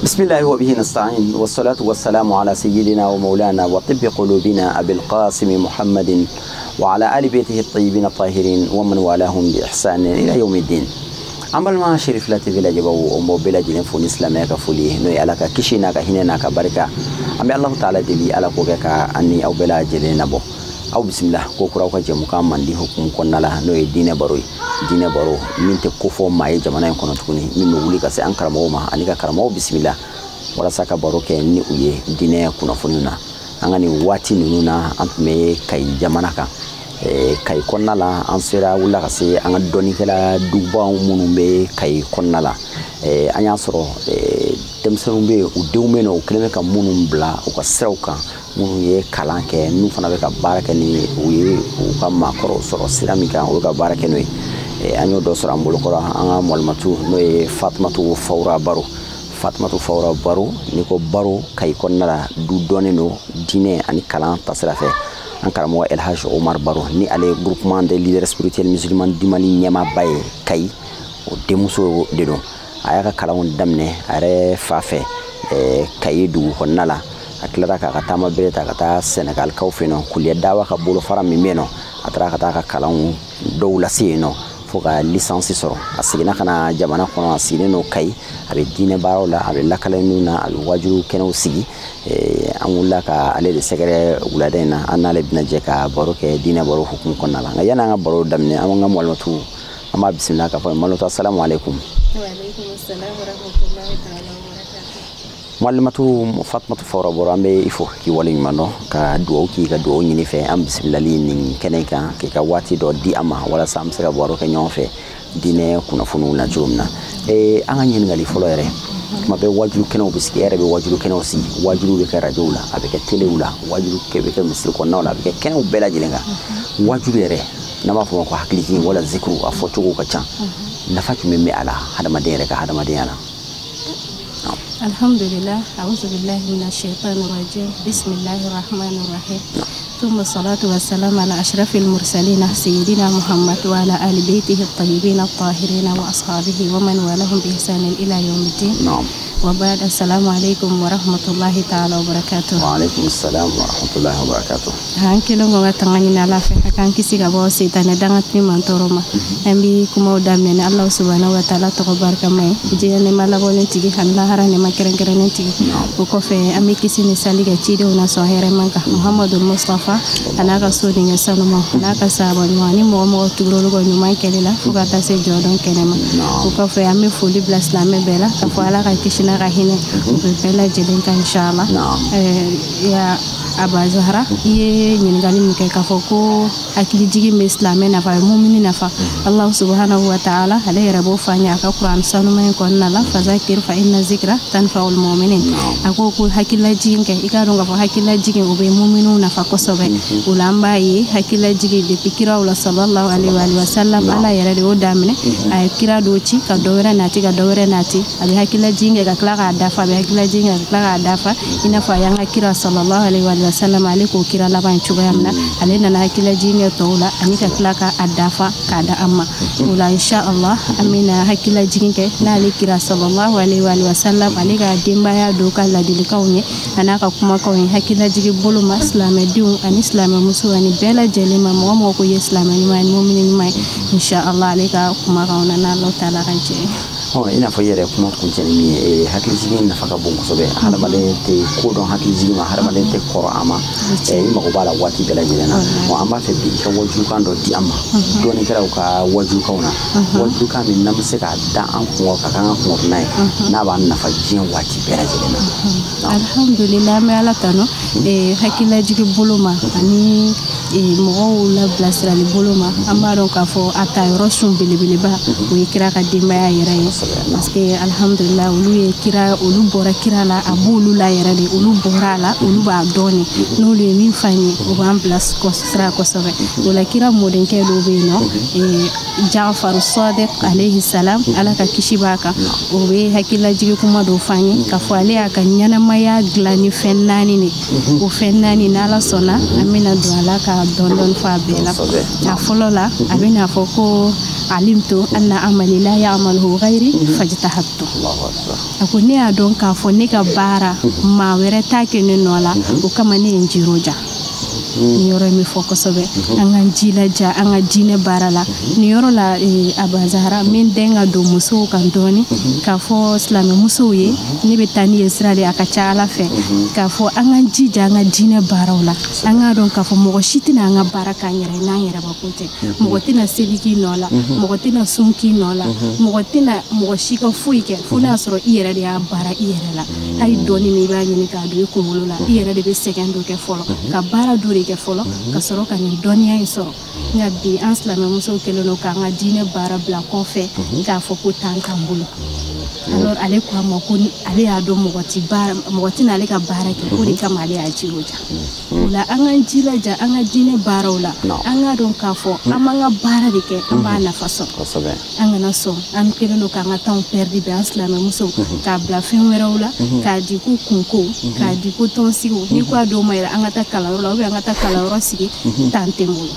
بسم الله وبه نستعين والصلاة والسلام على سيدنا ومولانا وطب قلوبنا أبي القاسم محمد وعلى آل بيته الطيبين الطاهرين ومن والاهم بإحسان إلى يوم الدين. عمل ما شريف لا تبي لجبوا أمو بلا جنين فون إسلامية كفولي نوي على كشينا كهنا كبركة أم الله تعالى دلي على كوكا أني أو بلا جنين أبو أو بسم الله كوكرا وكجمع من دي حكم كنا له نوي دين بروي دين برو من تكفو ما يجمعنا يكون تكوني من نقولي كسي أنكر موما أنيكا كرمو بسم الله ولا سaka baro kɛ ni u ye diinɛ kunnafoniw na. An ka nin waati ninnu na an tun bɛ Kayi jamana kan. Kayi kɔnɔna la an sera wulila ka se an ka dɔnnikɛla dubaw minnu bɛ Kayi kɔnɔna la. An y'a sɔrɔ denmisɛnninw bɛ yen, u denw bɛ yen nɔ, u kɛlen bɛ ka minnu bila u ka siraw kan, minnu ye kalan kɛ, n'u fana bɛ ka baara kɛ ni u ye u ka maakɔrɔw sɔrɔ sira min kan, u bɛ ka baara kɛ n'o ye. An y'o dɔ sɔrɔ an bolokɔrɔ an ka mɔlimatu n'o ye Fatumatu Fawura Baro. Fatumatu Fawura Baro, n'i ko Baro Kayi kɔnɔna la, du dɔnnen don diinɛ ani kalan tasira fɛ. An karamɔgɔ El Hadj Omar Baro ni ale ye groupement des leaders spirituels musulmans du Mali ɲɛmaaba ye Kayi, o denmuso de don. A y'a ka kalanw daminɛ a yɛrɛ fa fɛ Kayi dugu kɔnɔna la. A tilara k'a ka taama bere ta ka taa Sɛnɛgalikaw fɛ yen nɔ, Kuliya Dawa ka bolofara min bɛ yen nɔ, a taara ka taa ka kalanw dɔw lase yen nɔ fo ka licence sɔrɔ. A seginna ka na jamana kɔnɔ, a sigilen don Kayi, a bɛ diinɛ baaraw la, a bɛ lakaleniw na, a bɛ waajulu kɛnɛw sigi. An wulila ka ale de sɛgɛrɛ wulada in na, an n'ale bɛna jɛ ka baro kɛ diinɛ baro hukumu kɔnɔna la. Nka yanni an ka baro daminɛ, an ka malimatu, an b'a bisimila k'a fɔ malimatu asalamu aleykum. Malimatu Fatumatu Fawura Baro, an bɛ i fo k'i waleɲuman dɔn, ka dugawu k'i ka dugawu ɲini fɛ an bisimilali nin kɛnɛ kan, k'i ka waati dɔ di an ma walasa an bɛ se ka baro kɛ ɲɔgɔn fɛ diinɛ kunnafoniw na cogo min na. An ka ɲininkali fɔlɔ yɛrɛ, tuma bɛɛ waajulu kɛnɛw bɛ sigi, e yɛrɛ bɛ waajulu kɛnɛw sigi, waajulu bɛ kɛ rajow la, a bɛ kɛ telew la, waajulu bɛ kɛ misiri kɔnɔnaw la, a bɛ kɛ kɛnɛw bɛɛ lajɛlen kan. Waajulu yɛrɛ, n'an b'a fɔ o ma ko hakilijigin wala zikuru, a fɔcogo ka ca, nafa jumɛn bɛ a la hadamaden yɛrɛ ka hadamadenya la? Alhamdulillah, a'udhu billahi minash shaitanir rajim, bismillahir rahmanir rahim. Thumma salatu wassalamu ala ashrafil mursalin sayyidina Muhammad wa ala ali baitihi at-tayyibin at-tahirin wa ashabihi wa man walahum bi ihsanin ila yawmiddin. Naam. Wa ba'd, assalamu alaikum wa rahmatullahi ta'ala wa barakatuh. Wa alaikum assalam wa rahmatullahi wa barakatuh. An kelen ko ka tanga ɲini Ala fɛ a k'an kisi ka bɔ sitanɛ danga min tɔɔrɔ ma. An bi kumaw daminɛ ni Ala subhanahu wa ta'ala tɔgɔ barikama ye, diɲɛ nɛɛma labɔlen tigi ani lahara nɛɛma kɛrɛnkɛrɛnnen tigi. O kɔfɛ an bɛ kisi ni sali kɛ cidenw na sɔn hɛrɛman kan, Muhammadu Mustafa a n'a ka sodenkɛ sanuman a n'a ka sahaba ɲuman ani mɔgɔ mɔgɔ tugura olu ka ɲuman kɛli la fo ka taa se jɔdɔn kɛnɛ ma. O kɔfɛ an bɛ foli bila silamɛ bɛɛ la k'a fɔ Ala ka kisi n'a ka hinɛ u bɛ bɛɛ lajɛlen kan inshallah. Ya Aba Zahra, i ye ɲininkali min kɛ k'a fɔ ko hakilijigin bɛ silamɛ nafa, a bɛ mumini nafa. Allah subhanahu wa ta'ala ale yɛrɛ b'o fɔ an ye a ka Kuran sanuman in kɔnɔna la, fazakir fa inna zikra tanfa'ul mu'minin. A ko ko hakililajigin kɛ, i k'a dɔn k'a fɔ hakililajigin o bɛ muminiw nafa kosɛbɛ. O la an b'a ye hakililajigin depuis kiraw la sallallahu alaihi wa sallam, Ala yɛrɛ de y'o daminɛ. A ye kira dɔw ci ka dɔ wɛrɛ nati ka dɔ wɛrɛ nati, a bɛ hakililajigin kɛ ka tila k'a dafa, a bɛ hakililajigin kɛ ka tila k'a dafa, i n'a fɔ a y'an ka kira sallallahu alaihi wa sallam, ale k'o kira laban cogoya min na, ale nana hakililajigin kɛ tɔw la ani ka tila k'a dafa k'a da an ma. O la inshallah an bɛna hakililajigin kɛ n'ale kira sallallahu alaihi wa sallam, ale ka denbaya dɔw ka ladilikanw ye a n'a ka kumakanw ye hakililajigin bolo ma silamɛdenw ani silamɛmusow ani bɛɛ lajɛlen ma, mɔgɔ mɔgɔ ko ye silamɛ ɲuman ye, mumini ɲuman ye, inshallah ale ka kumakanw na n'Ala taala ka jɛ. I n'a fɔ i yɛrɛ kuma kuncɛ ni min ye, hakilijigin nafa ka bon kosɛbɛ. Hadamaden tɛ ko dɔn hakilijigin ma, hadamaden tɛ kɔrɔ a ma, i mago b'a la waati bɛɛ lajɛlen na. An b'a fɛ bi i ka wajukan dɔ di an ma, dɔnnikɛlaw ka wajukanw na, wajukan min n'an bɛ se k'a da an kun ka k'an ka kunkɔrɔna ye, n'a b'an nafa diɲɛ waati bɛɛ lajɛlen na. Alhamdulillah, an bɛ Ala tanu hakililajigin bolo ma ani mɔgɔw labilasirali bolo ma. An b'a dɔn k'a fɔ a ta yɔrɔ sun belebeleba o ye kira ka denbaya yɛrɛ ye. Parce que alhamdulillah olu ye kira, olu bɔra kira la, a b'olu la yɛrɛ de, olu bɔra a la, olu b'a dɔn de, n'olu ye min f'an ye o b'an bila sira kosɛbɛ. O la kira mɔdenkɛ dɔw bɛ yen nɔ, Jafaru Sadiq alayhi salam, Ala ka kisi b'a kan, o bɛ hakililajigin kuma dɔw f'an ye k'a fɔ ale y'a ka ɲɛnamaya dilan ni fɛn naani de. O fɛn naani n'Ala sɔnna an bɛna don a la ka ka dɔɔni dɔɔni fɔ a bɛɛ la. A fɔlɔ la a bɛna fɔ ko alimtu anna amali la ya'maluhu ghayri fajtahadtu. A ko ne y'a dɔn k'a fɔ ne ka baara maa wɛrɛ t'a kɛ ne nɔ la, o kama ne ye n jiroja. Nin yɔrɔ in bɛ fɔ kosɛbɛ, an k'an jilaja an ka diinɛ baara la. Nin yɔrɔ la Aba Zahara, n bɛ n dɛn ka don musow kan dɔɔni k'a fɔ silamɛmusow ye, ne bɛ taa ni yen sira de, a ka ca Ala fɛ, k'a fɔ an k'an jija an ka diinɛ baaraw la. An k'a dɔn k'a fɔ mɔgɔ si tɛna an ka baara k'an yɛrɛ ye n'an yɛrɛbakun tɛ. Mɔgɔ tɛna seli k'i nɔ la, mɔgɔ tɛna sun k'i nɔ la, mɔgɔ tɛna mɔgɔ si ka foyi kɛ fo n'a sɔrɔ i yɛrɛ de y'a baara i yɛrɛ la. Hali dɔɔni min i b'a ɲini k'a don i kunkolo la, i yɛrɛ de bɛ sɛgɛn dɔ kɛ fɔlɔ, ka baara dɔ de kɛ fɔlɔ ka sɔrɔ ka nin dɔnniya in sɔrɔ. Nka bi an silamɛmusow kɛlen don k'an ka diinɛ baara bila kɔfɛ k'a fɔ ko tan k'an bolo. Alors ale ko a ma ko ale y'a dɔn mɔgɔ tɛna ale ka baara kɛ, o de kama ale y'a jiroja. O la an k'an jilaja an ka diinɛ baaraw la, an k'a dɔn k'a fɔ an b'an ka baara de kɛ, an b'a nafa sɔrɔ. An kana sɔn, an kɛlen don k'an ka temps perdu bɛn an silamɛmusow k'a bila fɛn wɛrɛw la, k'a di ko kunko, k'a di ko tɔnsigiw. N'i ko a dɔw ma yɛrɛ an ka taa kalanyɔrɔ la, ou bien an ka taa kalanyɔrɔ sigi, tan tɛ n bolo.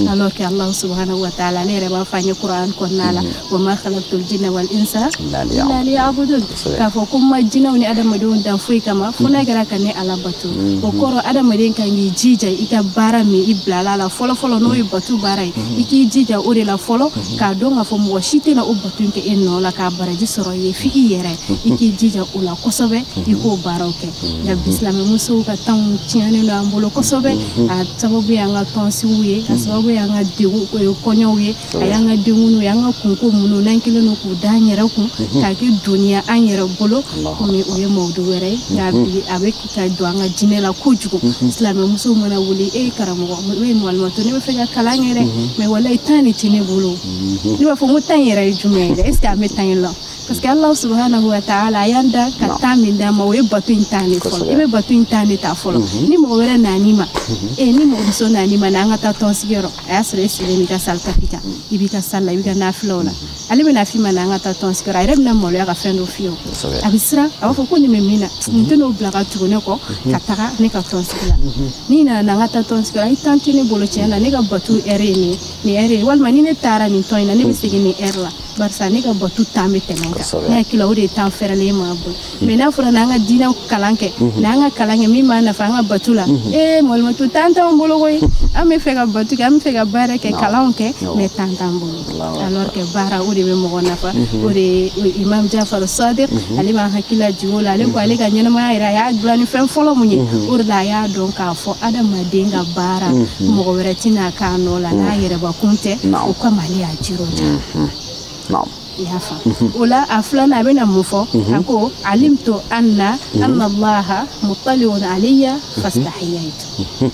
Alors que Allah subhanahu wa ta'ala ale yɛrɛ b'a fɔ an ye Kuran kɔnɔna la, wa ma khalaqtul jinna wal insa illa liya'budun, k'a fɔ ko ma jinɛw ni adamadenw dan foyi kama fo n'a kɛra ka ne Ala bato. O kɔrɔ adamaden kan k'i jija i ka baara min i bilala la fɔlɔ fɔlɔ, n'o ye bato baara ye, i k'i jija o de la fɔlɔ, k'a dɔn k'a fɔ mɔgɔ si tɛna o bato in kɛ e nɔ la k'a baraji sɔrɔ i ye f'i i yɛrɛ. I k'i jija o la kosɛbɛ, i k'o baaraw kɛ. Nka bi silamɛmusow ka tanw tiɲɛnen don an bolo kosɛbɛ. A sababu y'an ka tɔnsigiw ye, a sababu y'an ka degun kɔɲɔw ye, a y'an ka denkundiw ye, an ka kunko minnu n'an kɛlen don k'u da an yɛrɛ kun k'a kɛ doniya an yɛrɛ bolo, komi o ye mawudu wɛrɛ ye. Nka bi a bɛ ka don an ka diinɛ la kojugu. Silamɛmusow mana wuli, e karamɔgɔ, e malimatɔ, ne bɛ fɛ ka kalan kɛ dɛ, mais walayi tan de tɛ ne bolo. Ne b'a fɔ n ko tan yɛrɛ ye jumɛn ye dɛ? Est ce que an bɛ tan in la? Parce que Allah subhanahu wa ta'ala a y'an da ka tan min d'an ma, o ye bato in tan de fɔlɔ. I bɛ bato in tan de ta fɔlɔ. Ni mɔgɔ wɛrɛ nan'i ma, ni mɔgɔ muso nan'i ma n'an ka taa tɔnsigiyɔrɔ, a y'a sɔrɔ e sigilen b'i ka sali tapi kan, i b'i ka sali la, i b'i ka nafilaw la, ale bɛna f'i ma n'an ka taa tɔnsigiyɔrɔ, a yɛrɛ bɛna maloya ka fɛn dɔ f'i ye, a bɛ siran, a b'a fɔ ko nin bɛ min na, nin tɛ n'o bila ka tugu ne kɔ ka taga ne ka tɔnsigi la. N'i nana n'an ka taa tɔnsigiyɔrɔ, a ye tan tɛ ne bolo tiɲɛ na, ne ka bato ɛri ye nin ye, nin ɛri ye, walima ni ne taara nin tɔn in na, ne bɛ segin nin ɛri la, barisa ne ka bato tan bɛ tɛmɛ. Ne hakili la o de ye tan fɛrɛlen ma bolo. Mais n'a fɔra n'an ka diinɛ kalan kɛ, n'an ka kalan kɛ min b'an nafa an ka bato la, malimato tan t'anw bolo koyi. An bɛ fɛ ka bato kɛ, an bɛ fɛ ka baara kɛ, kalanw kɛ, mais tan t'an bolo. Alors que baara o de bɛ mɔgɔ nafa. O de ye Imam Jafar Sadiq, ale b'an hakili lajigin o la. Ale ko ale ka ɲɛnamaya yɛrɛ a y'a dilan ni fɛn fɔlɔ mun ye, o de la a y'a dɔn k'a fɔ adamaden ka baara mɔgɔ wɛrɛ tɛna k'a nɔ la n'a yɛrɛbakun tɛ, o kama ale y'a jiroja. I y'a faamu? O la a filanan a bɛna mun fɔ? A ko alimtu anna allaha muttali'un alayya fastahiyaitu.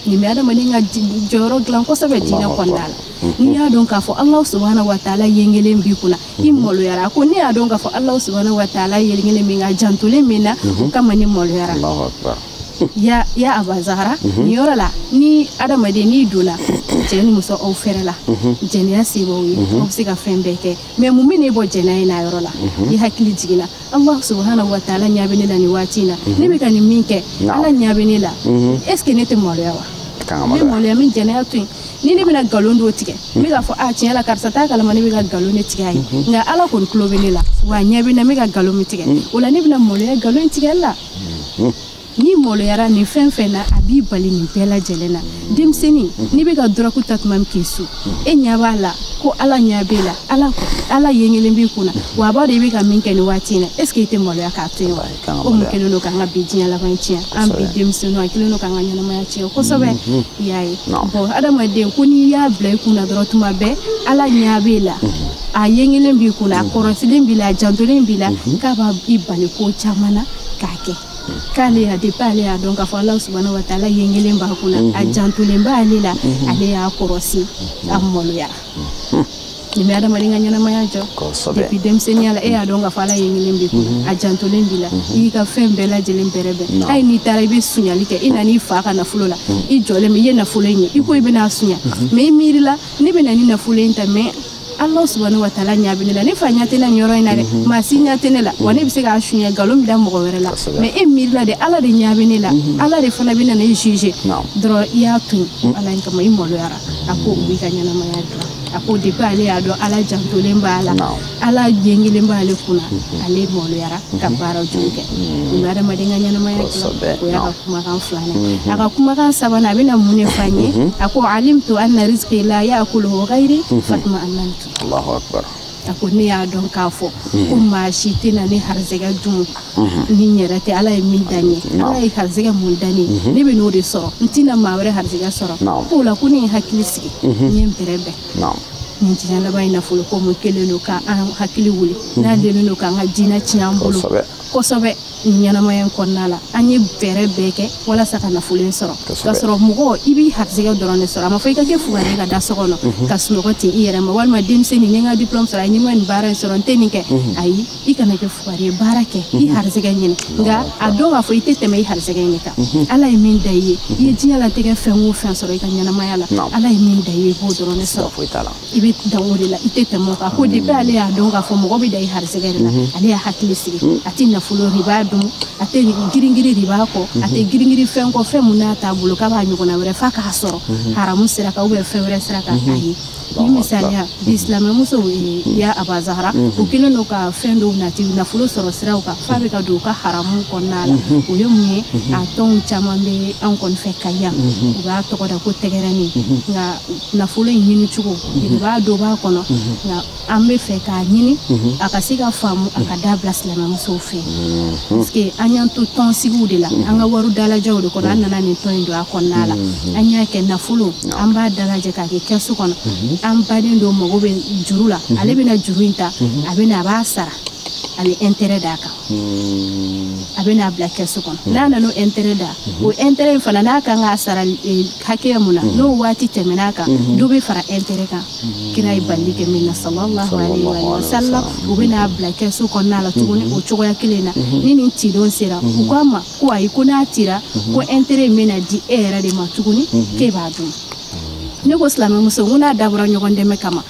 Nin bɛ adamaden ka jɔyɔrɔ dilan kosɛbɛ diinɛ kɔnɔna la. N'i y'a dɔn k'a fɔ Allah subhanahu wa ta'ala yengelen b'i kunna, i maloyara. A ko ne y'a dɔn k'a fɔ Allah subhanahu wa ta'ala yengelen min ka jantolen min na, o kama ne maloyara. Ya Aba Zahara, nin yɔrɔ la ni adamaden n'i donna cɛ ni muso aw fɛrɛ la, jɛnɛya se b'aw ye, aw bɛ se ka fɛn bɛɛ kɛ, mais mun bɛ n'e bɔ jɛnɛya in na yɔrɔ la? I hakili jiginna, Allah subhanahu wa ta'ala ɲɛ bɛ ne la nin waati in na, ne bɛ ka nin min kɛ, Ala ɲɛ bɛ ne la, est ce que ne tɛ maloya wa? Ne maloya min jɛnɛya to yen. Ni ne bɛna nkalon dɔw tigɛ, n bɛ k'a fɔ a tiɲɛ la karisa t'a kalama ne bɛ ka nkalon de tigɛ a ye, nka Ala kɔni tulo bɛ ne la, wa ɲɛ bɛ n na, n bɛ ka nkalon min tigɛ, o la ne bɛna maloya nkalon in tigɛli la. Ni maloyara nin fɛn fɛn na, a b'i bali nin bɛɛ lajɛlen na. Denmisɛnnin n'i bɛ ka dɔrɔgu ta tuma min k'i su, e ɲɛ b'a la ko Ala ɲɛ b'e la, Ala yengelen b'i kunna, wa a b'a dɔn i bɛ ka min kɛ nin waati in na, est ce que i tɛ maloya k'a to yen wa? Ko mun kɛlen don k'an ka bi diɲɛ laban tiɲɛ, an bi denmisɛnninw a kɛlen don k'an ka ɲɛnamaya tiɲɛ kosɛbɛ. I y'a ye? Bon, adamaden ko n'i y'a bila i kunna dɔrɔn tuma bɛɛ Ala ɲɛ b'e la, a yengelen b'i kunna, a kɔrɔsilen b'i la, a jantolen b'i la, k'a b'a i bali ko caman na k'a kɛ. K'ale y'a depuis ale y'a dɔn k'a fɔ Ala subhanahu wa ta'ala yengelen b'a kunna, a jantolen b'ale la, ale y'a kɔrɔsi, a maloyara. Nin bɛ adamaden ka ɲɛnamaya jɔ. Depuis denmisɛnninya la, e y'a dɔn k'a fɔ Ala yengelen b'i kunna, a jantolen b'i la, i y'i ka fɛn bɛɛ lajɛlen bɛrɛbɛn. Hali n'i taara i bɛ suɲali kɛ, i nan'i fa ka nafolo la, i jɔlen bɛ, i ye nafolo in ye, i ko i bɛna suɲa, mais i miirila ne bɛna ni nafolo in ta, mais Allah subhanahu wa ta'ala ɲɛ bɛ ne la, ne fa ɲɛ tɛ ne nin yɔrɔ in na dɛ, maa si ɲɛ tɛ ne la, wa ne bɛ se k'a suɲɛ nkalon bɛ da mɔgɔ wɛrɛ la, mais e miiri la de Ala de ɲɛ bɛ ne la, Ala de fana bɛ na ne juger dɔrɔn i y'a to yen Ala in kama i maloyara. A ko o b'i ka ɲɛnamaya dilan. A ko depuis ale y'a dɔn Ala jantolen b'a la, Ala jengelen b'ale kunna, ale maloyara ka baara jugu kɛ. O bɛ adamaden ka ɲɛnamaya dilan. O y'a ka kumakan filanan ye. A ka kumakan sabanan a bɛna mun de fɔ an ye? A ko alimtu anna rizqi la ya'kuluhu ghayri fatma annantu. Allahu akbar. A ko ne y'a dɔn k'a fɔ ko maa si tɛna ne harisɛgɛ dun ni n yɛrɛ tɛ. Ala ye min dan ye, Ala ye harisɛgɛ mun dan ne, ne bɛ n'o de sɔrɔ, n tɛna maa wɛrɛ harisɛgɛ sɔrɔ. K'o la ko ne ye hakili sigi, n ye n bɛrɛ bɛn. Nin diɲɛ laban in nafolo ko mun kɛlen don k'an hakili wuli, n'a kɛlen don k'an ka diinɛ tiɲɛ an bolo kosɛbɛ nin ɲɛnamaya in kɔnɔna la. An ye fɛɛrɛ bɛɛ kɛ walasa ka nafolo in sɔrɔ, k'a sɔrɔ mɔgɔ i b'i harisɛgɛ dɔrɔn de sɔrɔ. A ma fɔ i ka kɛ fugari ye ka da so kɔnɔ ka sunɔgɔ ten i yɛrɛ ma, walima denmisɛnnin ni n ka diplôme sɔrɔ ayi ni ma nin baara in sɔrɔ n tɛ nin kɛ. Ayi, i kana kɛ fugari ye, baara kɛ, i harisɛgɛ ɲini, nka a dɔn k'a fɔ i tɛ tɛmɛ i harisɛgɛ in de kan. Ala ye min da i ye, i ye diɲɛlatigɛ fɛn o fɛn sɔrɔ i ka ɲɛnamaya la, Ala ye min da i ye i b'o dɔrɔn de sɔrɔ, i bɛ dan o de la, i tɛ tɛmɛ o kan. Ko depuis ale y'a dɔn k'a fɔ mɔgɔ bɛ da i harisɛgɛ de la, ale y'a hakili sigi, a tɛ nafolo riba dun, a tɛ girin-girin riba kɔ, a tɛ girin-girin fɛn kɔ, fɛn mun n'a t'a bolo k'a b'a ɲɔgɔnna wɛrɛ f'a k'a sɔrɔ haramu sira kan ou bien fɛn wɛrɛ sira kan. Ayi, ni misaliya bi silamɛmusow ya Aba Zahara, u kɛlen don ka fɛn dɔw nati nafolo sɔrɔ siraw kan f'a bɛ ka don u ka haramu kɔnɔna la. O ye mun ye? A tɔnw caman bɛ an kɔni fɛ Kayi yan, u b'a tɔgɔ da ko tɛgɛrɛnin, nka nafolo in ɲini cogo riba dɔ b'a kɔnɔ, nka an bɛ fɛ k'a ɲini a ka se ka faamu, a ka dabila silamɛmusow fɛ, parce que an y'an to tɔnsigiw de la, an ka wari dalajɛw de kɔnɔ, an nana nin tɔn in don a kɔnɔna la, an y'a kɛ nafolo an b'a dalajɛ k'a kɛ kɛsu kɔnɔ. An baden dɔ mago bɛ juru la, ale bɛna juru in ta, a bɛna a b'a sara, a bɛ intérêt d'a kan, a bɛna a bila kɛsu kɔnɔ. N'a nana o intérêt da, o intérêt in fana n'a kan k'a sara hakɛya mun na, n'o waati tɛmɛn'a kan, dɔ bɛ fara intérêt kan. Kira ye balili kɛ min na sallallahu alayhi wa sallam, u bɛna a bila kɛsu kɔnɔna la tuguni o cogoya kelen na. Ni nin cidon sera, u k'a ma ko ayi, ko n'a cira ko intérêt in bɛna di e yɛrɛ de ma tuguni k'e b'a dun. Ne ko silamɛmuso, n ko n'a dabɔra ɲɔgɔn dɛmɛ kama,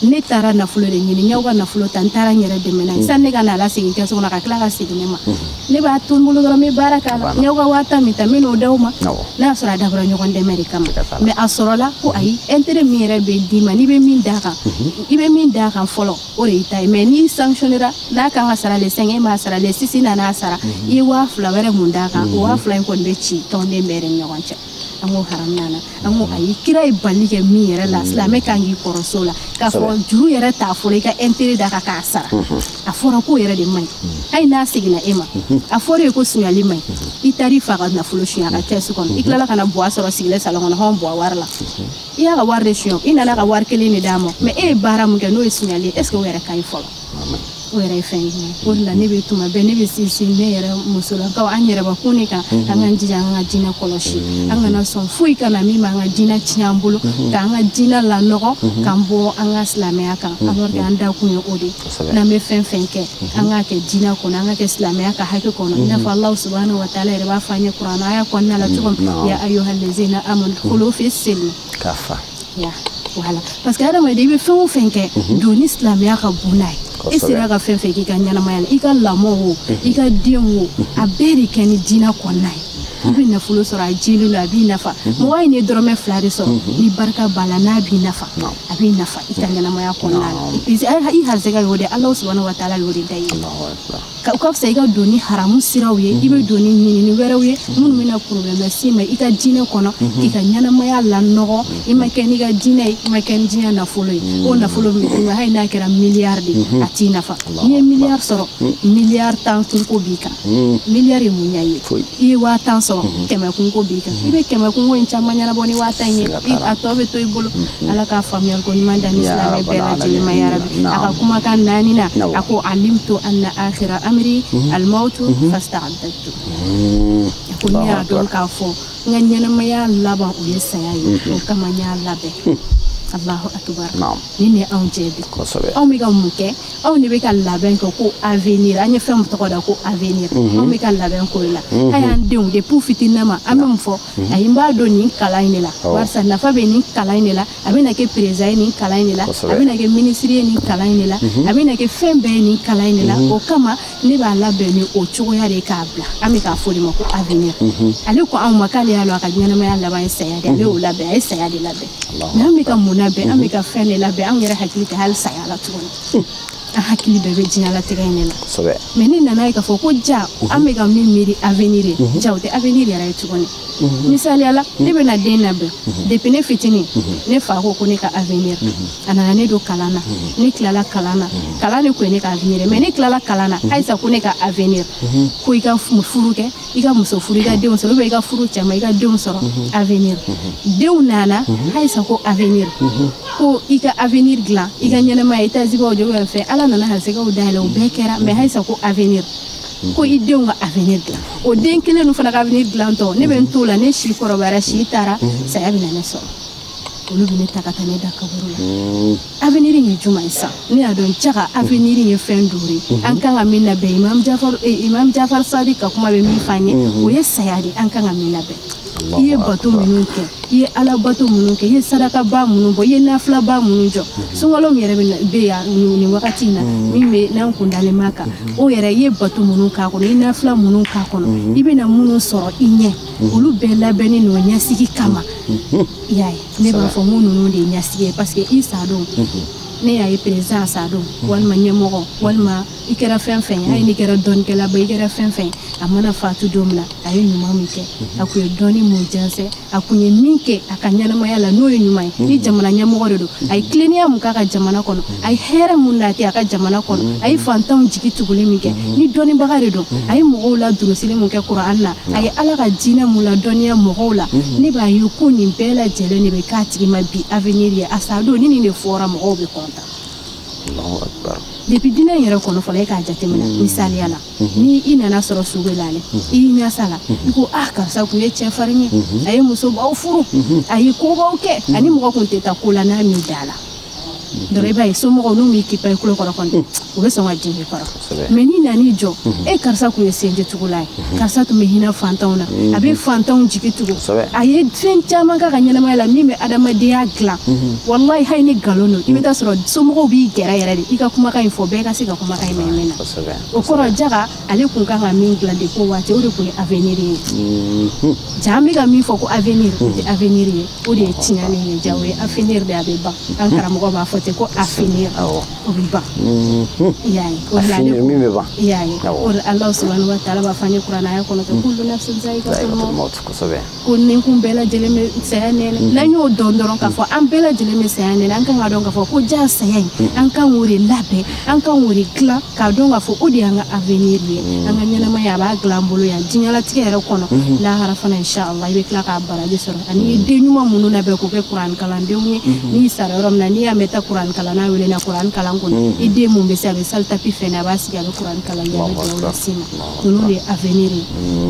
ne taara nafolo de ɲini, n y'aw ka nafolo ta, n taara n yɛrɛ dɛmɛ n'a ye, sani ne ka na lasegin kɛso kɔnɔ ka tila ka segin ne ma, ne b'a to n bolo dɔrɔn n bɛ baara k'a la, n y'aw ka 10 000 min ta, n bɛ n'o d'aw ma. N'a y'a sɔrɔ a dabɔra ɲɔgɔn dɛmɛ de kama, mais a sɔrɔla ko ayi, intérêt min yɛrɛ bɛ d'i ma, n'i bɛ min d'a kan, i bɛ min d'a kan fɔlɔ, o de y'i ta ye. Mais n'i sanctionnera, n'a kan ka sara le 5, e m'a sara le 6, i nana a sara, i ye 2000 wɛrɛ mun d'a kan, o 2000 in kɔni bɛ ci tɔnden bɛɛ de ni ɲɔgɔn cɛ. An ko haram nana, an ko ayi, kira ye bali kɛ min yɛrɛ la, silamɛ kan k'i kɔrɔso la k'a fɔ juru yɛrɛ t'a fɔlɔ i ka intérêt d'a kan k'a sara. A fɔra k'o yɛrɛ de man ɲi, hali n'a seginna e ma, a fɔra ye ko sunyali man ɲi, i taar'i fa ka nafolo suɲɛ a ka kɛsu kɔnɔ, i tilala ka na buwa sɔrɔ sigilen salon kɔnɔ, hɔn buwa wari la, i y'a ka wari de suɲɛ, i nana ka wari kelen de d'a ma, mais e ye baara mun kɛ n'o ye sunyali ye, est ce que o yɛrɛ ka ɲi fɔlɔ? O yɛrɛ ye fɛn ye. O de la ne bɛ tuma bɛɛ ne bɛ sinsin ne yɛrɛ musolakaw an yɛrɛbakun de kan, an k'an jija an ka diinɛ kɔlɔsi, an kana sɔn foyi ka na min b'an ka diinɛ tiɲɛ an bolo, k'an ka diinɛ lanɔgɔ, k'an bɔ an ka silamɛya kan, alors que an dakun ye o de ye. N'an bɛ fɛn fɛn kɛ, an k'a kɛ diinɛ kɔnɔ, an k'a kɛ silamɛya ka hakɛ kɔnɔ, i n'a fɔ Alahu subahanahu wa taala yɛrɛ b'a fɔ an ye kuranɛ aya kɔnɔna la cogo min, ya ayyuhallazina amanu dkhulu fi silmi kafa. Ya voilà, parce que adamaden i bɛ fɛn o fɛn kɛ, don ni silamɛya ka bon n'a ye. E sera ka fɛn fɛn k'i ka ɲɛnamaya la, i ka lamɔ o, i ka den o, a bɛɛ de kɛ ni diinɛ kɔnɔna ye. I bɛ nafolo sɔrɔ a jelen don, a b'i nafa. Mɔgɔ ye ne dɔrɔmɛ 2 de sɔrɔ, ni barika b'a la, n'a b'i nafa, a b'i nafa i ka ɲɛnamaya kɔnɔna la. I harisɛgɛ y'o de, Alahu subahanahu wa taala y'o de da i ye. O ka fisa i ka don ni haramu siraw ye, i bɛ don ni ɲinini wɛrɛw ye minnu bɛna problème las'i ma i ka diinɛ kɔnɔ, k'i ka ɲɛnamaya lanɔgɔ, i ma kɛ n'i ka diinɛ ye, i ma kɛ ni diɲɛ nafolo ye. O nafolo min bɛ d'i ma, hali n'a kɛra miliyari de ye, a t'i nafa. N'i ye miliyari sɔrɔ, miliyari 10 kunko b'i kan. Miliyari ye mun ɲɛ ye? I ye 10 000 sɔrɔ, 100 kunko b'i kan. I bɛ 100 kunko in caman ɲɛnabɔ ni 10 000 in ye, a tɔ bɛ to i bolo. Ala k'a faamuyali ko ɲuman da ni silamɛ bɛɛ lajɛlen ma ya Rabi. A ka kumakan naani na, a ko alimtu anna akhira amri almautu fasta'adtu. A ko ne y'a dɔn k'a fɔ n ka ɲɛnamaya laban o ye saya ye, o kama n y'a labɛn. Allahu akbar. Naam. Nin de anw jɛ bi. Kosɛbɛ. Anw bɛ ka mun kɛ? Anw de bɛ ka labɛn kɛ ko avenir. An ye fɛn min tɔgɔ da ko avenir. Anw bɛ ka labɛn k'o de la. A y'an denw depuis fitinin ma an bɛ mun fɔ? Ayi, n b'a dɔn nin kalan in de la. Barisa nafa bɛ nin kalan in de la. A bɛna kɛ président ye nin kalan in de la. A bɛna kɛ ministre ye nin kalan in de la. A bɛna kɛ fɛn bɛɛ ye nin kalan in de la. O kama ne b'a labɛn ni o cogoya de k'a bila. An bɛ k'a fɔ o de ma ko avenir. Ale ko anw ma k'ale y'a lɔn a ka ɲɛnamaya laban ye saya de ye. Ale y'o labɛn, a ye saya de labɛn. Mais an bɛ ka mun labɛn? An bɛ ka fɛn de labɛn. Anw yɛrɛ hakili tɛ hali saya la tuguni. An hakili bɛɛ bɛ diɲɛlatigɛ in de la. Kosɛbɛ. Mais ne nana ye k'a fɔ ko ja an bɛ ka min miiri avenir ye, ja o tɛ avenir yɛrɛ ye tuguni. Misaliya la, ne bɛna den labɛn. Depuis ne fitinin, ne fa ko ko ne ka avenir. A nana ne don kalan na. Ne tilala kalan na. Kalan de kun ye ne ka avenir ye. Mais ne tilala kalan na, halisa ko ne ka avenir. Ko i ka furu kɛ, i ka muso furu, i ka denw sɔrɔ, ou bien i ka furu cɛ ma, i ka denw sɔrɔ, avenir. Denw nana, halisa ko avenir. Ko i ka avenir dilan, i ka ɲɛnamaya, i tazibaw jɔ, ou bien fɛn. Ala nana garisɛgɛw dayɛlɛ, o bɛɛ kɛra, mais halisa ko avenir. Ko i denw ka avenir dilan. O den kelen ninnu fana ka avenir dilantɔ, ne bɛ n t'o la, ne si kɔrɔbayara, si taara, saya bɛ na ne sɔrɔ. Olu bɛ ne ta ka taa ne da kaburu la. Avenir in ye jumɛn ye sisan? Ne y'a dɔn jaga avenir in ye fɛn duuru ye. An kan ka min labɛn, Imam Jafar Sadiq ka kuma bɛ min f'an ye, o ye saya de ye, an kan ka min labɛn. I ye bato minnu kɛ, i ye ala bato minnu kɛ, i ye sarakaba minnu bɔ, i ye nafilaba minnu jɔ, sunkalo min yɛrɛ bɛ yan nin wagati in na, min bɛ n'an kun dalen b'a kan, o yɛrɛ i ye bato minnu k'a kɔnɔ, i ye nafila minnu k'a kɔnɔ, i bɛna minnu sɔrɔ i ɲɛ, olu bɛɛ labɛnnen don ɲɛsigi kama. I y'a ye, ne b'a fɔ n ko ninnu de ye ɲɛsigi ye, parce que i sa don, ne y'a ye président sa don, walima ɲɛmɔgɔ, walima i kɛra fɛn fɛn ye, hali n'i kɛra dɔnnikɛlaba, i kɛra fɛn fɛn ye, a mana fatu don min na, a ye ɲuman min kɛ, a kun ye dɔnni mun jɛnsɛn, a kun ye min kɛ a ka ɲɛnamaya la n'o ye ɲuman ye, ni jamana ɲɛmɔgɔ de don, a ye tilennenya mun k'a ka jamana kɔnɔ, a ye hɛrɛ mun nati a ka jamana kɔnɔ, a ye fantanw jigi tuguli min kɛ, ni dɔnnibaga de don, a ye mɔgɔw la durusili mun kɛ Kuran na, a ye Ala ka diinɛ mun la dɔnniya mɔgɔw la, ne b'a ye ko nin bɛɛ lajɛlen de bɛ k'a tigi ma bi avenir ye. A sa don ni nin de fɔra, mɔgɔw bɛ content. Allahu akbar. Depuis diinɛ in yɛrɛ kɔnɔ fɔlɔ, e k'a jateminɛ misaliya la, ni i nana sɔrɔ su bɛ lale, i y'i ɲɛsa la, i ko ah karisa kun ye cɛfarin ye, a ye musobaw furu, a ye kobaw kɛ, ani mɔgɔ kun tɛ taa ko la n'a m'i da la dɔrɔn, i b'a ye somɔgɔw n'u m'i kipa i tulo kɔrɔ kɔni, u bɛ sɔn ka jigin i kɔrɔ. Mais n'i nan'i jɔ, e karisa kun ye senjitugula ye, karisa tun bɛ hinɛ fantanw na, a bɛ fantanw jigi tugu, a ye fɛn caman k'a ka ɲɛnamaya la min bɛ adamadenya dilan. Walahi hali ni nkalon don, i bɛ taa sɔrɔ somɔgɔw b'i gɛrɛ yɛrɛ de, i ka kumakan in fɔ, bɛɛ ka se ka kumakan in mɛn mɛn na. O kɔrɔ jaga ale kun kan ka min dilan de ko waati, o de kun ye avenir ye. Ja an bɛ ka min fɔ ko avenir, o tɛ avenir ye, o de ye tiɲɛni ye. Ja o ye avenir de, a bɛ ban. An karamɔgɔ b'a fɔ ten ko avenir, o bɛ ban. I y'a ye, o de la ale min bɛ ban. I y'a ye, o de Ala subahanahu wa taala b'a fɔ an ye kuranɛ kɔnɔ ten kullu nafsin za'iqatul maut. Kosɛbɛ. Ko ni kun bɛɛ lajɛlen bɛ saya nɛnɛ. N'an y'o dɔn dɔrɔn k'a fɔ an bɛɛ lajɛlen bɛ saya nɛnɛ, an kan ka dɔn k'a fɔ ko ja saya in, an kan k'o de labɛn, an kan k'o de dilan, k'a dɔn k'a fɔ o de y'an ka avenir ye. An ka ɲɛnamaya a b'a dilan an bolo yan diɲɛlatigɛ yɛrɛ kɔnɔ, lahara fana inshallah i bɛ tila k'a baraji sɔrɔ. Ani i ye den ɲuman minnu labɛn k'o kɛ kuran kalandenw ye, n'i sara yɔrɔ min na, n'i y'a mɛn taa kuran kalanna wele na kuran kalan kɔnɔ, i den mun bɛ se a bɛ sali tapi fɛnɛ, a b'a sigi a bɛ kuran kalan kɛ, a bɛ dugawu las'i ma. Ninnu de ye avenir ye.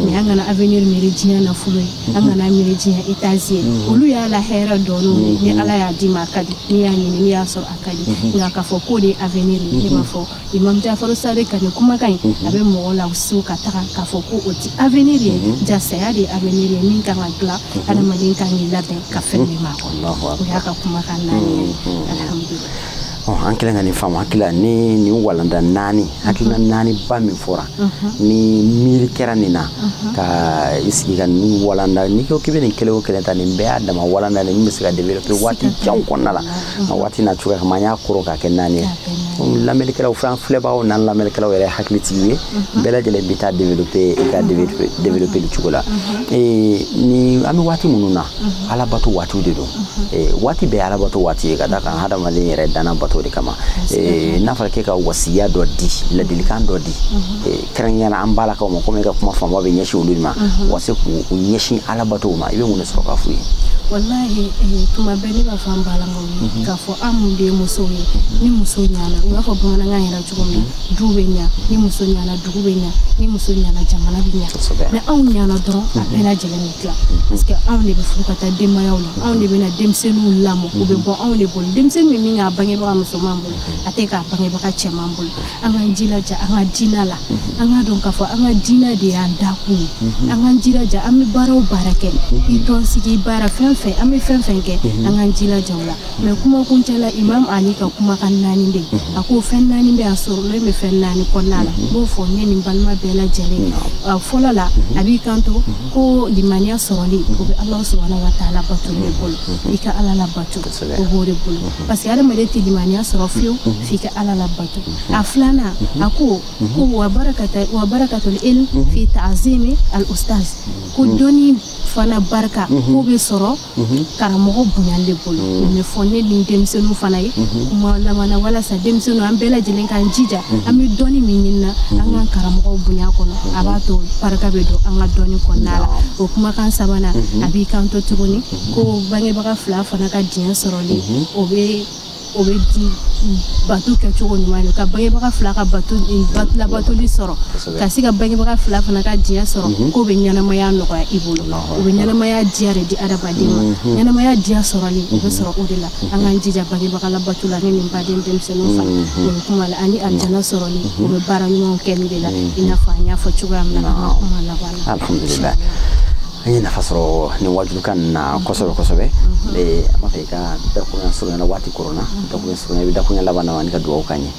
Mais an kana avenir miiri diɲɛ nafolo ye, an kana miiri diɲɛ étage ye. Olu y'a la hɛrɛ dɔɔninw ye, ni Ala y'a d'i ma a ka di, n'i y'a ɲini n'i y'a sɔrɔ a ka di. Nka k'a fɔ k'o de ye avenir ye, ne b'a fɔ Imam Jafaru Sadiq ka nin kumakan in, a bɛ mɔgɔw la so ka taga k'a fɔ ko o ti avenir ye, ja saya de ye avenir ye min kan ka dilan, adamaden kan k'i labɛn ka fɛn min m'a kɔnɔ. O y'a ka kumakan naani ye. Alhamdulillah. An kɛlen ka nin faamu, hakili la ni nin walanda naani, hakilina naani ba min fɔra, ni miiri kɛra nin na, ka i sigi ka nin walanda, n'i ko k'i bɛ nin kelen o kelen ta, nin bɛɛ y'a dama walanda de min bɛ se ka développer waati jan kɔnɔna la. Nka waati n'a cogoya kama, an y'a kɔrɔ k'a kɛ naani ye. Lamɛnnikɛlaw, fɛn filɛbagaw n'an lamɛnnikɛlaw yɛrɛ hakilitigi ye, bɛɛ lajɛlen bɛ taa développer i ka développer cogo la. Ni an bɛ waati minnu na, alabato waatiw de don. Waati bɛɛ ye alabato waati ye, ka d'a kan hadamaden yɛrɛ danna bato de kama. N'a fɔra k'e ka wasiya dɔ di, ladilikan dɔ di, kɛrɛnkɛrɛnnenya an balakaw ma, komi e ka kuma fanba bɛ ɲɛsin olu de ma, wa se k'u ɲɛsin alabatow ma, i bɛ mun de sɔrɔ k'a f'u ye? Wallahi tuma bɛɛ ne b'a fɔ an balakaw ye k'a fɔ an mun de ye musow ye, ni muso ɲana, u b'a fɔ bamanankan yɛrɛ cogo min na, du bɛ ɲa, ni muso ɲana dugu bɛ ɲa, ni muso ɲana jamana bɛ ɲa. Mais anw ɲana dɔrɔn a bɛɛ lajɛlen bɛ tila, parce que anw de bɛ furu ka taa denbayaw la, anw de bɛ na denmisɛnninw lamɔ, u bɛ bɔ anw de bolo. Denmisɛnnin bɛ min k'a bangebaga musoman bolo, a tɛ k'a bangebaga cɛman bolo. An k'an jilaja an ka diinɛ la, an k'a dɔn k'a fɔ an ka diinɛ de y'an dakun ye. An k'an jilaja, an bɛ baara o baara kɛ, i tɔn sigi baara fɛn fɛn, an bɛ fɛn fɛn kɛ, an k'an jilaja o la. Mais kuma kuncɛ la, Imam Ali ka kumakan 4 bɛ yen, a ko fɛn 4 bɛ a sɔrɔlen bɛ fɛn 4 kɔnɔna la. N b'o fɔ ne ni n balima bɛɛ lajɛlen. Fɔlɔ la, a b'i kanto ko limaniya sɔrɔli o bɛ Ala subahana wa taala bato de bolo, i ka Ala la bato o b'o de bolo, parce que adamaden tɛ limaniya sɔrɔ fiyewu f'i ka Ala la bato. A filanan, a ko ko wa barakatul ilm fi ta'zimi al ustaz, ko dɔnni fana barika ko bɛ sɔrɔ karamɔgɔ bonyali de bolo. O bɛ fɔ ne ni denmisɛnninw fana ye kuma laban na, walasa denmisɛnninw an bɛɛ lajɛlen k'an jija, an bɛ dɔnni min ɲini na, an k'an karamɔgɔw bonya kɔnɔ, a b'a to barika bɛ don an ka dɔnni kɔnɔna la. O kumakan sabanan, a b'i kanto tuguni ko bangebaga 2 fana ka diɲɛ sɔrɔli o bɛ di bato kɛcogo ɲuman ye, ka bangebaga 2 ka bato labatoli sɔrɔ, ka se ka bangebaga 2 fana ka diɲɛ sɔrɔ, k'o bɛ ɲɛnamaya nɔgɔya i bolo, o bɛ ɲɛnamaya diya de di adamaden ma. Ɲɛnamaya diya sɔrɔli o bɛ sɔrɔ o de la. An k'an jija bangebaga labato la, ne ni n baden denmisɛnninw fana o bɛ kuma la, ani alijana sɔrɔli o bɛ baara ɲumanw kɛli de la, i n'a fɔ an y'a fɔ cogoya min na an ka kuma laban na. Alhamdulillah, an ye nafa sɔrɔ nin wajukan na kosɛbɛ kosɛbɛ. An b'a fɛ i ka dakurunya surunya na, waati koronna, dakurunya surunya, i bɛ dakurunya laban na ani ka dugawu k'an ye.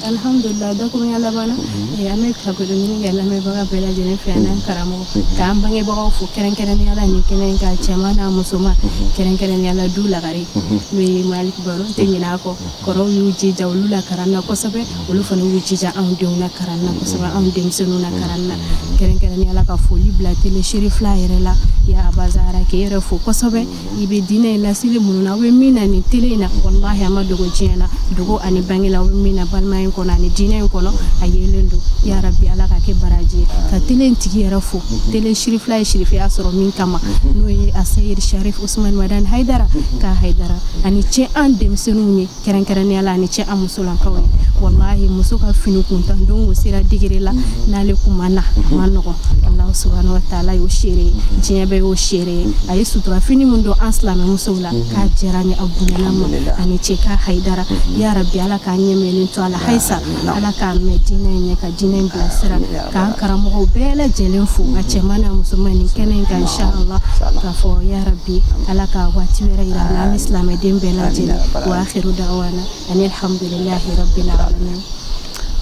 Alhamdulillah, dakurunya laban na, an bɛ hakɛto ɲini kɛ lamɛnbaga bɛɛ lajɛlen fɛ an'an karamɔgɔ, k'an bangebagaw fo kɛrɛnkɛrɛnnenya la nin kɛnɛ in kan, cɛman n'a musoman, kɛrɛnkɛrɛnnenya la du lagare n'o ye Malick Baro, n tɛ ɲinɛ a kɔ. Kɔrɔw y'u jija olu la karan na kosɛbɛ, olu fana y'u jija anw denw na karan na kosɛbɛ, anw denmisɛnninw na karan na, kɛrɛnkɛrɛnnenya la ka foli bila télé Cherifla yɛrɛ la, ya Abazara k'e yɛrɛ fo kosɛbɛ. I bɛ diinɛ in laseli minnu na, aw bɛ min na nin télé in na, walahi a ma dogo diɲɛ na, dogo ani bange la, aw bɛ min na balimaya in kɔnɔ ani diinɛ in kɔnɔ, a yelen don. Ya Rabbi, Ala ka kɛ baraji ye. Ka télé in tigi yɛrɛ fo, télé Cherifla ye Cherifiya sɔrɔ min kama, n'o ye a Seyid Sharif Usman Madani Haidara, ka Haidara ani cɛ an denmisɛnninw ye kɛrɛnkɛrɛnnenya la, ani cɛ an musolakaw ye. Wallahi muso ka fini kuntan don o sera degré la, n'ale kun ma na a ma nɔgɔn. Ala subahana wa taala y'o seere ye, diɲɛ bɛɛ y'o seere ye. A ye sutura fini min don an silamɛmusow la, k'a diyara n ye, a bonyana ma, ani cɛ ka Haidara. Ya Rabbi, Ala k'an ɲɛmɛlen to a la halisa, Ala k'an mɛn diinɛ in ɲɛ, ka diinɛ in bilasira, k'an karamɔgɔw bɛɛ lajɛlen fo, a cɛman n'a musoman nin kɛnɛ in kan, inshallah, k'a fɔ ya Rabbi, Ala ka waati wɛrɛ yira an na, an bɛ silamɛden bɛɛ lajɛlen. Wa akhiru da'wana ani alhamdulillahi rabbil alamin.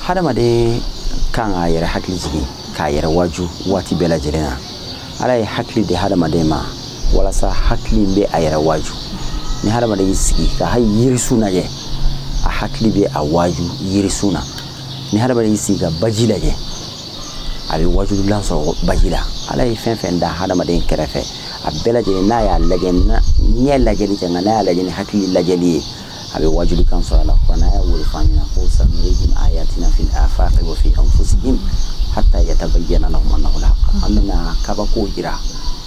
Hadamaden kan k'a yɛrɛ hakili jigin, k'a yɛrɛ waju waati bɛɛ lajɛlen na. Ala ye hakili di hadamaden ma walasa hakili bɛ a yɛrɛ waju. Ni hadamaden y'i sigi ka hali yirisun lajɛ, a hakili bɛ a waju yirisun na. Ni hadamaden y'i sigi ka baji lajɛ, a bɛ wajulan sɔrɔ baji la. Ala ye fɛn fɛn da hadamaden kɛrɛfɛ, a bɛɛ lajɛlen n'a y'a lajɛ, ɲɛ lajɛli tɛ, nka n'a y'a lajɛ ni hakili lajɛli ye, a bɛ wajulikan sɔrɔ a la. Kuranɛ y'a wele f'an ɲɛna ko sanurihim ayatina fil afaqi wa fi anfusihim hatta yatabayyana lahum annahu al-haqq. An bɛna kabako jira,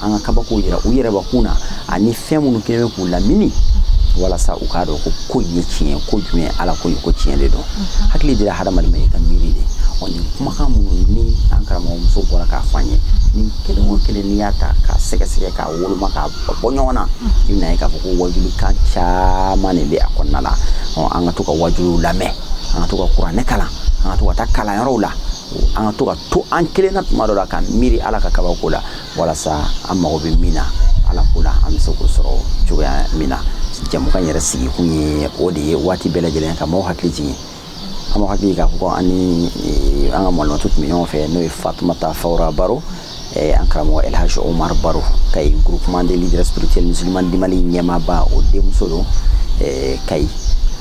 an ka kabako jira u yɛrɛbakun na, ani fɛn minnu kɛlen bɛ k'u lamini, walasa u k'a dɔn ko ko in ye tiɲɛ, ko jumɛn Ala ko ko tiɲɛ de don. Hakili dira hadamaden ma i ka miiri de. Ɔ nin kumakan minnu ni an karamɔgɔmuso bɔra k'a fɔ an ye, nin kelen o kelen n'i y'a ta k'a sɛgɛsɛgɛ, k'a woloma, k'a bɔ ɲɔgɔn na, i bɛna ye k'a fɔ ko wajulikan caman de bɛ a kɔnɔna la. Ɔ an ka to ka wajuliw lamɛn, an ka to ka kuranɛ kalan, an ka to ka taa kalanyɔrɔw la, an ka to ka to an kelen na tuma dɔ la ka miiri Ala ka kabako la, walasa an mago bɛ min na Ala ko la, an bɛ se k'o sɔrɔ cogoya min na. Jɛmukan yɛrɛ sigikun ye o de ye, waati bɛɛ lajɛlen ka maaw hakili jigin. An b'aw hakili k'a fɔ ko an ni an ka malimatu tun bɛ ɲɔgɔn fɛ, n'o ye Fatumata Fawura Baro, an karamɔgɔ El Hadj Omar Baro, Kayi groupement des leaders spirituels musulmans du Mali ɲɛmaaba, o denmuso don. Kayi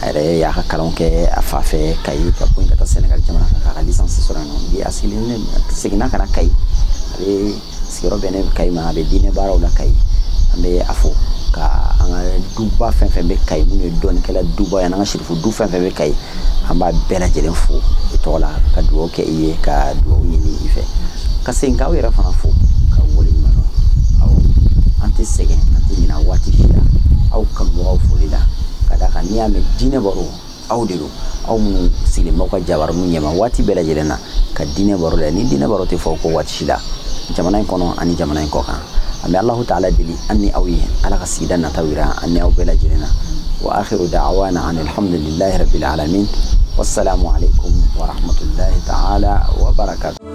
a yɛrɛ y'a ka kalanw kɛ a fa fɛ Kayi, ka bɔ yen ka taa Senegal jamana kan k'a ka licence sɔrɔ yen nɔ. Bi a sigilen seginna ka na Kayi, a bɛ sigiyɔrɔ bɛnnen bɛ Kayi ma, a bɛ diinɛ baaraw la Kayi. An bɛ a fo ka an ka duba fɛn fɛn bɛ Kayi, minnu ye dɔnnikɛla duba ye, an ka sirifu du fɛn fɛn bɛ Kayi, an b'a bɛɛ lajɛlen fo i tɔgɔ la, ka dugawu kɛ i ye, ka dugawu ɲini i fɛ, ka segin k'aw yɛrɛ fana fo ka waleɲuman dɔn. Awɔ, an tɛ An tɛ sɛgɛn, an tɛ ɲinɛ waati si la aw kanubagaw foli la, ka d'a kan n'i y'a mɛn diinɛ baro, aw de don, aw minnu sigilen b'aw ka jabaraninw ɲɛma waati bɛɛ lajɛlen na ka diinɛ baro la. Ni diinɛ baro tɛ fɔ ko waati si la jamana in kɔnɔ ani jamana in kɔ kan. An bɛ Alahu taala deli an ni aw ye, Ala ka sigida nataw yira an ni aw bɛɛ lajɛlen na. Wa akhiru da'wana an alhamdulillahi rabbil alamin, wassalamu alaikum wa rahmatullahi ta'ala wa barakatuh.